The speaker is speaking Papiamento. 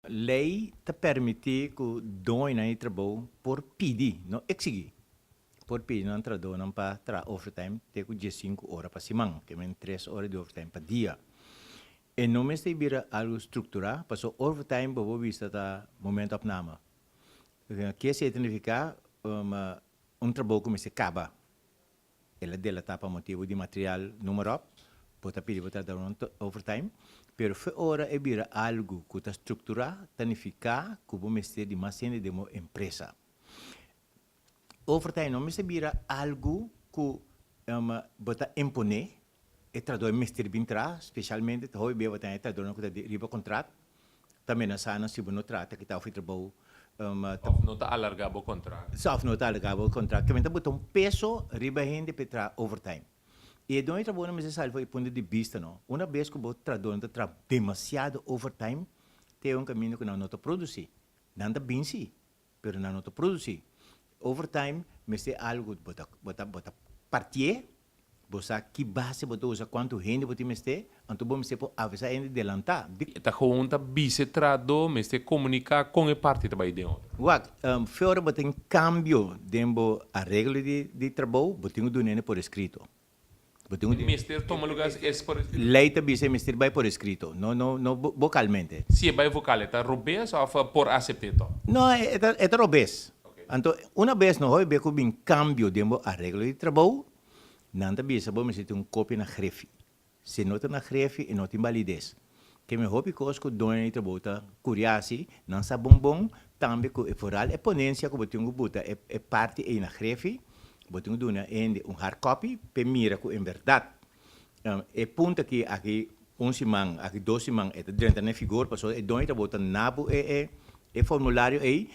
Lei ta permití ku doñonan di trabou por pidi, no eksigí, por pidi nan trahadónan pa traha overtime te ku 15 ora pa siman, ke men 3 ora di overtime pa dia. E no mester bira algu strukturá, paso overtime bo por bisa ta momentopname. Ke esei ta nifiká? Un trabou ku mester kaba. El a delatá pa motibu di material noem op, bo ta pidi bo trahadó overtime, pero fe ora e bira algu ku ta strukturá, ta nifiká ku bo mester di mas hende den bo empresa. Overtime no mester bira algu ku bo ta imponé, e trahadó mester bin traha, spesialmente hopi bia bo tin e trahadónan ku ta riba kontrakt, ta amenasá nan si bo no traha ta kita òf e trabou. Òf no ta alargá bo kontrakt. Òf no ta alargá bo kontrakt. Ke men ta bota un peso riba hende pa traha overtime. I e doño di trabou no mester sali for e punto di bista no. Una bes ku bo trahadónan ta traha demasiado overtime, te un kaminda ku nan no ta produsí. Nan ta binsi, pero nan no ta produsí. Overtime mester algu bo ta partié, bo sa ki base bo ta usa, kuantu hende bo tin mester, anto bo mester por avisá hende delantá. Ta gewoon ta bisa trahadó, mester komuniká ku e parti tambe den otro. Wak, fe ora bo tin kambio den bo areglo di trabou, bo tin ku duna por eskrito. Bo tin ku Mester tuma lugá es por eskrito. Lei ta bisa mester bai por eskrito, no vokalmente. Si bai vokal, ta robes òf por aseptá to? No, e ta robes. Anto, una bes no hopi bia ku bin kambio den bo areglo di trabou, nan ta bisa bo mester tin un kopia na grefi. Si no ta na grefi, e no tin valides. Ke men hopi kos ku doño di trabou ta kuriasi, nan sa bon bon, tambe ku e vooral e ponensia ku bo tin ku buta e parti ei na grefi, bo tin ku duna hende un hard copy pe mira ku en berdat e punto aki un siman, aki 2 siman e ta drenta na vigor, pasobra e doño di trabou ta na bo e formulario ei.